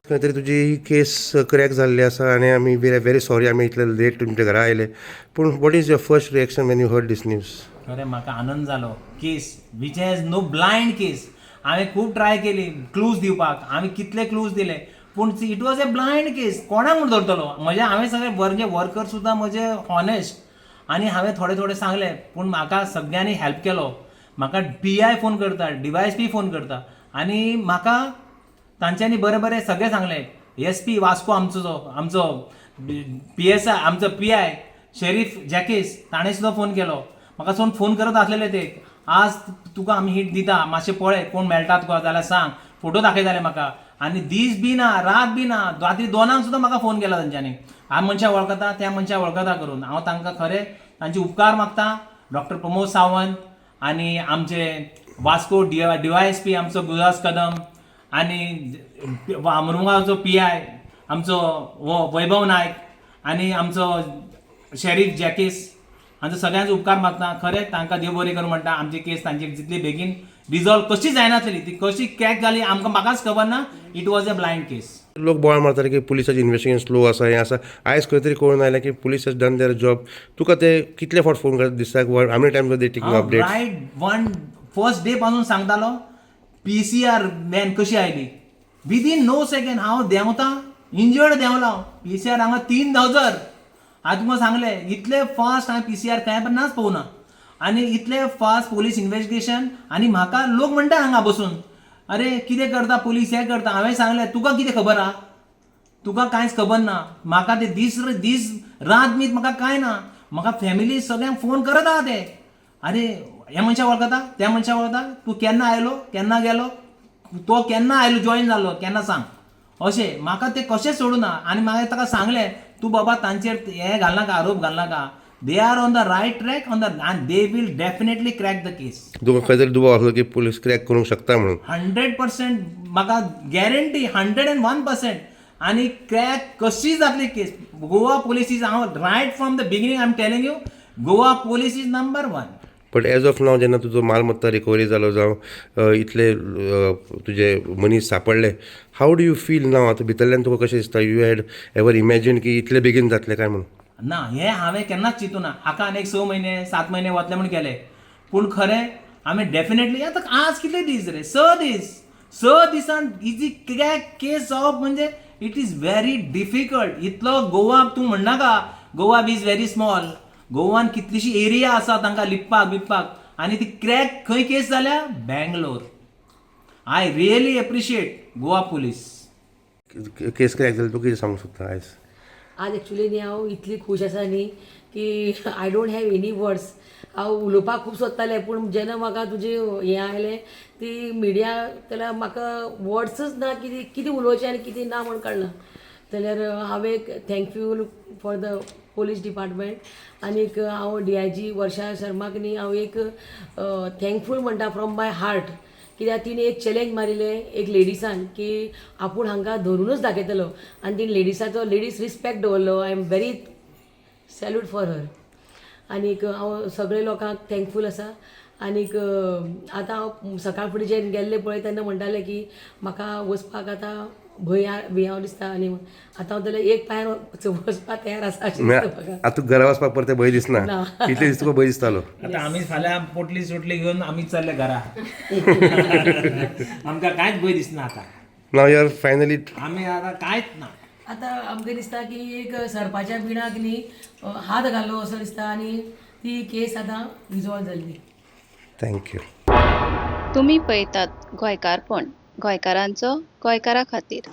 खंय तरी तुजी ही केस क्रॅक जाल्ली आसा आनी आमी व्हेरी सॉरी, आमी इतले लेट तुमच्या घरा आयले. पूण what is your first reaction when you heard this news? खरें म्हाका आनंद जालो. Case which has no blind case. हांवें खूब ट्राय केली क्लूज दिवपाक. आमी कितले क्लूज दिले, पूण it was a blind case. कोणाक म्हूण धरतलो? म्हजे हांवें सगळे म्हणजे वर्कर सुद्दां म्हजे हॉनेस्ट आनी हांवें थोडे थोडे सांगले, पूण म्हाका सगळ्यांनी हेल्प केलो. म्हाका पी I phone करता, डीवायएसपी फोन करता आनी म्हाका तांच्यांनी बरें बरें सगळें सांगलें. एस पी वास्को आमचो, जो आमचो पीएसआय, आमचो पीआय शेरीफ जॅकीस, ताणें सुद्दां फोन केलो म्हाका. सोन फोन करत आसलेले ते, आज तुका आमी हीट दिता, मातशें पळय कोण मेळटा तुका जाल्यार सांग. फोटो दाखयताले म्हाका आनी दीस बी ना, रात बी ना, राती 2 कांक सुद्दां म्हाका फोन केला तांच्यांनी, हांव मनशाक वळखता, त्या मनशाक वळखता करून. हांव तांकां खरें तांचे उपकार मागता. डॉक्टर प्रमोद सावंत आनी आमचे वास्को डीवायएसपी आमचो गुरुदास कदम आनी मुरमुगांवचो पीआय आमचो हो वैभव नायक आनी आमचो शेरीफ जॅकीस हांचो सगळ्यांचो उपकार मागता. खरें तांकां देव बरें करूं म्हणटा. आमची केस तांची जितली बेगीन रिजॉल्व कशी जायनासली, ती कशी क्रॅक जाली आमकां म्हाकाच खबर ना. It was a blind case. लोक बोवाळ मारताले की पुलिसाची इन्वेस्टिगेशन स्लो आसा, हें आसा. आयज खंय तरी कळून आयलें की police has done their job. तुका ते कितले फावट फोन करता दिसाक? How many times they taking update? Right one first day पासून सांगतालो. पीसीआर व्हॅन कशी आयली विदीन नो सेकंड. हांव देंवता, इंजर्ड देंवला. पीसीआर हांगा 3 धांवसर. हांवें तुमकां सांगलें, इतले फास्ट हांवें पीसीआर खंय पण नाच पळोवना आनी इतले फास्ट पोलीस इन्वेस्टिगेशन. आनी म्हाका लोक म्हणटा हांगा बसून, अरे, कितें करता पोलीस, हें करता. हांवें सांगलें, तुका कितें खबर आहा? तुका कांयच खबर ना. म्हाका ते दीस दीस रात मीत म्हाका कांय ना. म्हाका फॅमिली सगळ्यांक फोन करत आहा ते, अरे, ह्या मनशाक वळखता, त्या मनशाक वळखता, तूं केन्ना आयलो, केन्ना गेलो, तो केन्ना आयलो, जॉईन जालो केन्ना सांग. अशें म्हाका ते कशेंच सोडूना. आनी मागीर ताका सांगलें, तूं बाबा तांचेर हें घालनाका, आरोप घालनाका. They are on the right track on the and they will definitely crack the case. तुका खंय तरी दुबाव आसलो की पुलीस क्रॅक करूंक शकता म्हणून? 100%. म्हाका गॅरंटी, 101%. आनी क्रॅक कशी जातली केस. गोवा पोलीस is, हांव right from the beginning I am telling you, Goa Police is number one. But as of नाव, जेन्ना तुजो मालमत्ता रिकवरी जालो जावं इतले तुजे मनीस सापडले, how do you feel now? आतां भितरल्यान तुका कशें दिसता? You had ever imagine की इतले बेगीन जातलें काय म्हणून? ना, हें हांवें केन्नाच चिंतूना. हाका आनी एक 6 म्हयने, 7 म्हयने वतले म्हूण केले, पूण खरें आमी डेफिनेटली आतां आज कितले दीस रे? 6 दीस. 6 दिसान इजी क्रॅक केस जावप म्हणजे it is very difficult. इतलो गोवा तूं म्हणनाका, Goa is very small. गोवान कितलीशी एरिया आसा तांकां लिपपाक बिपपाक. आनी ती क्रॅक खंय केस जाल्या? Bangalore. I really appreciate Goa Police. Case crack जाली, तूं कितें सांगूंक सोदता आयज? आज एक्चुली न्ही हांव इतली खूश आसा न्ही की I don't have any words. हांव उलोवपाक खूब सोदतालें, पूण जेन्ना म्हाका तुजें हें आयलें ती मिडिया, जाल्यार म्हाका वर्ड्सच ना कितें कितें उलोवचें आनी कितें ना म्हूण कळना. जाल्यार हांव एक thankful for the police department आनीक हांव डीआयजी वर्षा शर्माक न्ही हांव एक थँकफूल म्हणटा फ्रॉम my heart, कित्याक तिणें एक चॅलेंज मारिल्लें एक लेडिसान की आपूण हांकां धरुनूच दाखयतलो आनी तिणें लेडिसाचो लेडीज रिस्पेक्ट दवरलो. I am very salute for her. आनीक हांव सगळे लोकांक थँकफूल आसा. आनीक आतां हांव सकाळ फुडें जे गेल्लें पळय, तेन्ना म्हणटालें की म्हाका वचपाक आतां भंय भियाव दिसता आनी आतां हांव जाल्यार एक पांयार वचपाक तयार आसा अशें दिसता म्हाका. आतां तुका घरा वचपाक परतें भंय दिसना? ना. इतले दीस तुका भंय दिसतालो. आता आमी फाल्यां पोटली सोटली घेवन आमी चल्ले घरा. आमकां कांयच भंय दिसना आतां. Now you are finally आमी आतां कांयच ना. आतां आमकां दिसता की एक सरपाच्या बिणाक न्ही हात घालो असो दिसता आनी ती केस आतां रिजॉल्व जाल्ली. Thank you. तुमी पळयतात गोंयकारपण, गोंयकारांचो गोंयकारा खातीर.